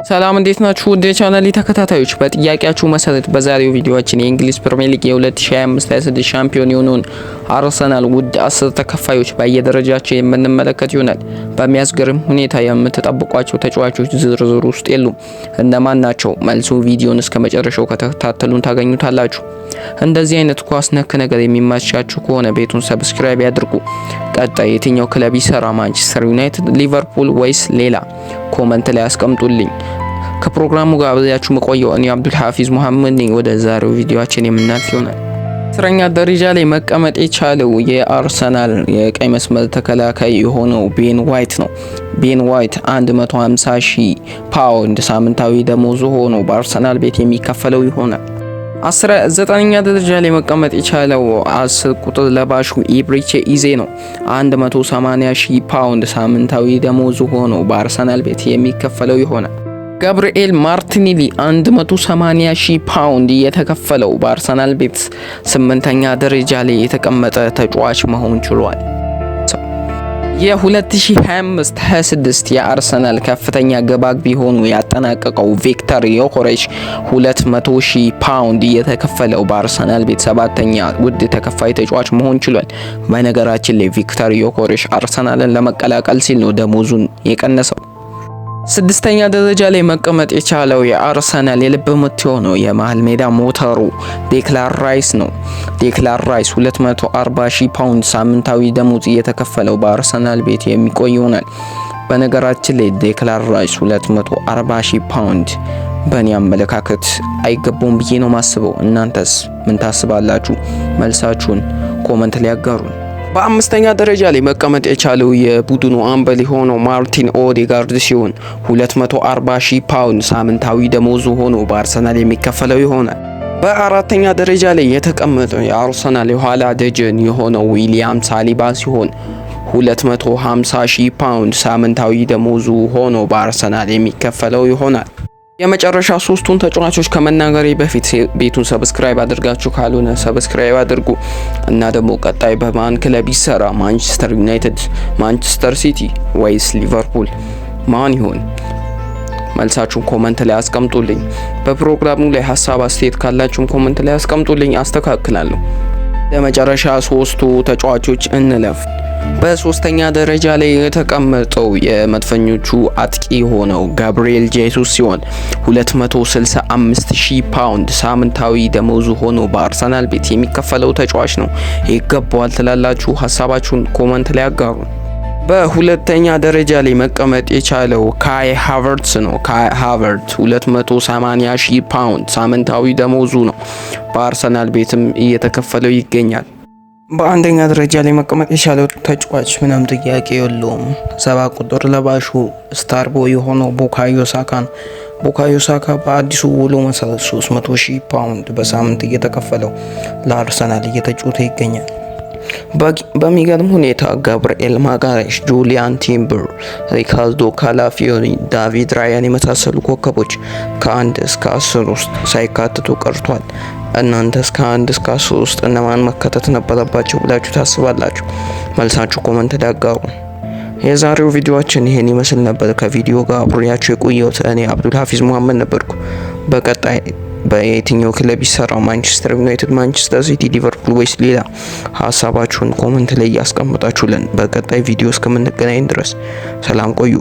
ሰላም፣ እንዴት ናችሁ? ውድ የቻናሌ ተከታታዮች፣ በጥያቄያችሁ መሰረት በዛሬው ቪዲዮአችን የእንግሊዝ ፕሪሚየር ሊግ የ2025/26 ሻምፒዮን የሆነውን አርሰናል ውድ 10 ተከፋዮች በየደረጃቸው የምንመለከት ይሆናል። በሚያስገርም ሁኔታ የምትጠብቋቸው ተጫዋቾች ዝርዝር ውስጥ የሉም። እነማን ናቸው? መልሱ ቪዲዮን እስከ መጨረሻው ከተከታተሉን ታገኙታላችሁ። እንደዚህ አይነት ኳስ ነክ ነገር የሚመቻችሁ ከሆነ ቤቱን subscribe ያድርጉ። ቀጣይ የትኛው ክለብ ይሰራ? ማንቸስተር ዩናይትድ፣ ሊቨርፑል ወይስ ሌላ? Comment ላይ አስቀምጡልኝ። ከፕሮግራሙ ጋር አብሬያችሁ መቆየው እኔ አብዱል ሐፊዝ ሙሐመድ ነኝ። ወደ ዛሬው ቪዲዮአችን የምናልፍ ይሆናል። 10ኛ ደረጃ ላይ መቀመጥ የቻለው የአርሰናል የቀኝ መስመር ተከላካይ የሆነው ቤን ዋይት ነው። ቤን ዋይት 150 ሺህ ፓውንድ ሳምንታዊ ደሞዙ ሆኖ በአርሰናል ቤት የሚከፈለው ይሆናል። 9ኛ ደረጃ ላይ መቀመጥ የቻለው 10 ቁጥር ለባሹ ኢብሪቼ ኢዜ ነው። 180 ሺህ ፓውንድ ሳምንታዊ ደሞዙ ሆኖ በአርሰናል ቤት የሚከፈለው ይሆናል። ጋብርኤል ማርቲኔሊ 180 ሺህ ፓውንድ የተከፈለው በአርሰናል ቤት ስምንተኛ ደረጃ ላይ የተቀመጠ ተጫዋች መሆን ችሏል። የ2025/26 የአርሰናል ከፍተኛ ግብ አግቢ ሆኖ ያጠናቀቀው ቪክተር ዮኮሬሽ 200 ሺህ ፓውንድ እየተከፈለው በአርሰናል ቤት ሰባተኛ ውድ ተከፋይ ተጫዋች መሆን ችሏል። በነገራችን ላይ ቪክተር ዮኮሬሽ አርሰናልን ለመቀላቀል ሲል ነው ደሞዙን የቀነሰው። ስድስተኛ ደረጃ ላይ መቀመጥ የቻለው የአርሰናል የልብ ምት የሆነው የመሀል ሜዳ ሞተሩ ዴክላን ራይስ ነው። ዴክላን ራይስ 240 ሺህ ፓውንድ ሳምንታዊ ደሞዝ እየተከፈለው በአርሰናል ቤት የሚቆይ ይሆናል። በነገራችን ላይ ዴክላን ራይስ 240 ሺህ ፓውንድ በእኔ አመለካከት አይገባውም ብዬ ነው ማስበው። እናንተስ ምን ታስባላችሁ? መልሳችሁን comment ላይ ያጋሩን። በአምስተኛ ደረጃ ላይ መቀመጥ የቻለው የቡድኑ አምበል የሆነው ማርቲን ኦዴጋርድ ሲሆን 240 ሺህ ፓውንድ ሳምንታዊ ደሞዙ ሆኖ በአርሰናል የሚከፈለው ይሆናል። በአራተኛ ደረጃ ላይ የተቀመጠው የአርሰናል የኋላ ደጀን የሆነው ዊሊያም ሳሊባ ሲሆን 250 ሺህ ፓውንድ ሳምንታዊ ደሞዙ ሆኖ በአርሰናል የሚከፈለው ይሆናል። የመጨረሻ ሶስቱን ተጫዋቾች ከመናገሬ በፊት ቤቱን subscribe አድርጋችሁ ካልሆነ subscribe አድርጉ እና ደግሞ ቀጣይ በማን ክለብ ይሰራ? ማንቸስተር ዩናይትድ፣ ማንቸስተር ሲቲ ወይስ ሊቨርፑል ማን ይሆን? መልሳችሁን comment ላይ አስቀምጡልኝ። በፕሮግራሙ ላይ ሀሳብ አስተያየት ካላችሁም comment ላይ አስቀምጡልኝ፣ አስተካክላለሁ። ለመጨረሻ ሶስቱ ተጫዋቾች እንለፍ። በሶስተኛ ደረጃ ላይ የተቀመጠው የመድፈኞቹ አጥቂ የሆነው ጋብሪኤል ጄሱስ ሲሆን 265 ሺህ ፓውንድ ሳምንታዊ ደመወዙ ሆኖ በአርሰናል ቤት የሚከፈለው ተጫዋች ነው። ይገባዋል ትላላችሁ? ሀሳባችሁን comment ላይ አጋሩ። በሁለተኛ ደረጃ ላይ መቀመጥ የቻለው ካይ ሃቨርትስ ነው። ካይ ሃቨርትስ 280 ሺህ ፓውንድ ሳምንታዊ ደመወዙ ነው። በአርሰናል ቤትም እየተከፈለው ይገኛል። በአንደኛ ደረጃ ላይ መቀመጥ የቻለው ተጫዋች ምንም ጥያቄ የለውም፣ 7 ቁጥር ለባሹ star boy የሆነው ቡካዮ ሳካ ነው። ቡካዮ ሳካ በአዲሱ ውሉ መሰረት 300 ሺህ ፓውንድ በሳምንት እየተከፈለው ለአርሰናል እየተጫወተ ይገኛል። በሚገርም ሁኔታ ጋብርኤል ማጋሌሽ፣ ጁሊያን ቲምበር፣ ሪካርዶ ካላፊዮሪ፣ ዳቪድ ራያን የመሳሰሉ ኮከቦች ከ1 እስከ 10 ውስጥ ሳይካተቱ ቀርቷል። እናንተስ ከ1 እስከ 10 ውስጥ እነማን መካተት ነበረባቸው ብላችሁ ታስባላችሁ? መልሳችሁ comment ላይ አጋሩ። የዛሬው ቪዲዮአችን ይሄን ይመስል ነበር። ከቪዲዮ ጋር አብሬያችሁ የቆየሁት እኔ አብዱል ሀፊዝ ሙሐመድ ነበርኩ። በቀጣይ በየትኛው ክለብ ይሰራው? ማንቸስተር ዩናይትድ፣ ማንቸስተር ሲቲ፣ ሊቨርፑል ወይስ ሌላ? ሀሳባችሁን comment ላይ እያስቀምጣችሁልን በቀጣይ ቪዲዮ እስከምንገናኝ ድረስ ሰላም ቆዩ።